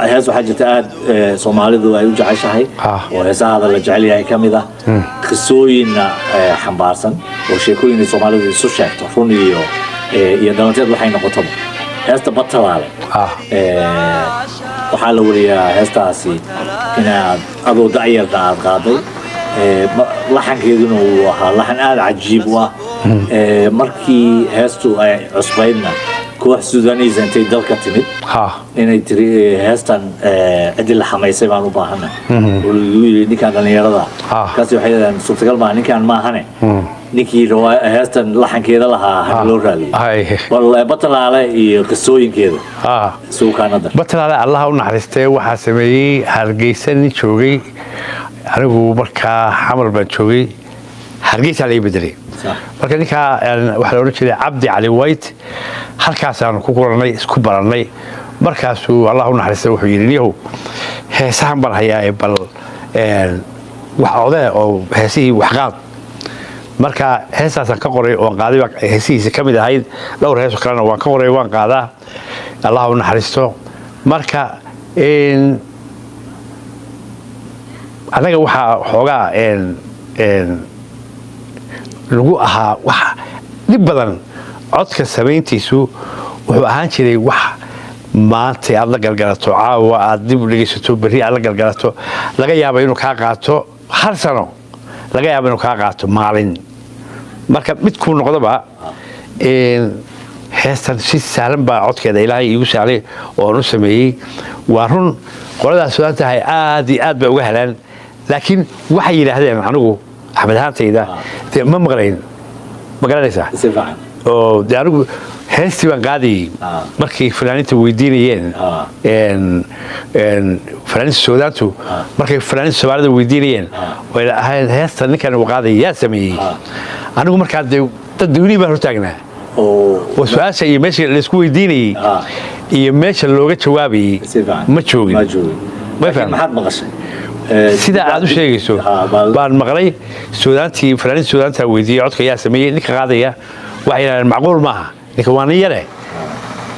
Hees waxaa jirta aad Soomaalidu ay u jeceshahay oo heesahaada la jecel yahay ka mid ah, qisooyinna xambaarsan oo sheekooyin ay Soomaalidu isu sheegto, run iyo dhalanteed waxay noqotaba, heesta Batalaale. Waxaa la wariyaa heestaasi inaad adoo da'yarna aad qaaday, laxankeeduna uu ahaa laxan aada cajiib u ah. Markii heestu ay cusbaydna, koox Sudanese intay dalka timid inay tiri heestan ciddii la xamaysay baan u baahanay, oo lagu yidhi ninkaan dhallinyarada kaasi waxay yidhahdeen suurtagal maa, ninkaan maahane, ninkii heestan laxankeeda lahaa hana loo raadiyay. Bal Batalaale iyo qisooyinkeeda suukaanada. Batalaale, Allaha u naxariistee, waxaa sameeyey Hargeysa nin joogay. Anigu markaa Xamar baan joogay, Hargeysaa laga bedelay. Marka ninkaa waxaa la odhan jiray Cabdi Cali White. Halkaasaanu ku kulannay, isku barannay. Markaasuu, Allah u naxariista, wuxuu yidhi, "Niyahow, heesahan baan hayaa ee bal wax odee oo heesihii waxqaad." Marka heestaasaan ka qoray oon qaaday baa heesihiisa ka mid ahayd. Dhowr heesoo kalena waan ka qoray, waan qaadaa, Allah u naxariisto. Marka annaga waxaa xoogaa lagu ahaa wax dhib badan. Codka samayntiisu wuxuu ahaan jiray wax maanta aad la galgalato, caawa aad dib u dhegaysato, berri aad la galgalato. Laga yaabo inuu kaa qaato hal sano, laga yaabo inuu kaa qaato maalin. Marka mid kuu noqdoba, heestan si sahlan baa codkeeda Ilaahay iigu sahlay oo aan u sameeyey. Waa run, qoladaas Sudaan tahay aad iyo aad bay uga helaan, laakiin waxay yidhaahdeen anigu Axmed ahaantayda dee ma maqlayn, ma garanaysaa? Si fiican. Oo dee anigu heestii baan qaadayey. Markay fanaaniinta weydiinayeen, fanaaniinta Suudaantu markay fanaaniinta Soomaalida weydiinayeen way ahayd, "Heesta ninkan uu qaadaya yaa sameeyey?" Anigu markaa dee dad duuni baan hortaagnaa oo su-aasha iyo meesha laysku weydiinayey iyo meesha looga jawaabayey Si fiican. ma joogin. Ma joogin. Ma Laakiin fahmin. maxaad maqashay? Sida aad u sheegayso baan maqlay. Suudaantii, fanaaniinta Suudaanta weydiiyey, "Codka yaa sameeyey ninka qaadaya?" Waxay yidhahdeen, "Macquul maaha, ninka waa nin yare,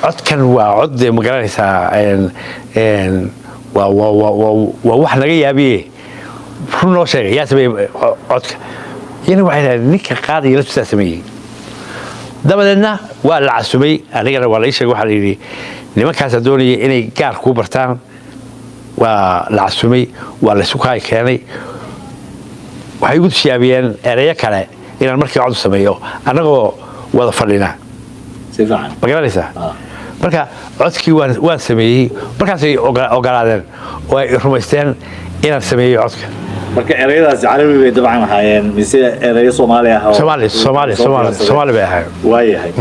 codkan waa cod dee ma garanaysaa, waa wax naga yaabiye, run noo sheegay, yaa sameeyey codka?" Iyana waxay yidhahdeen, "Ninka qaadaya laftiisaa sameeyey." Dabadeedna waa la casumay, anigana waa la ii sheegay. Waxaa la yidhi, "Nimankaasaa doonaya inay gaar kuu bartaan." Waa la casumay, waa la isu kaay keenay. Waxay igu tishaabiyeen ereyo kale inaan markii cod sameeyo annagoo wada fadhina. Si fiican. Ma garanaysaa? Marka codkii waan sameeyey. Markaasay ogolaadeen oo ay rumaysteen inaan sameeyey codka. Marka ereyadaasi Carabi bay dabcan ahaayeen mise ereyo Soomaali ah Soomaali, Soomaali, Soomaali, Soomaali bay ahaayeen. Waayahay.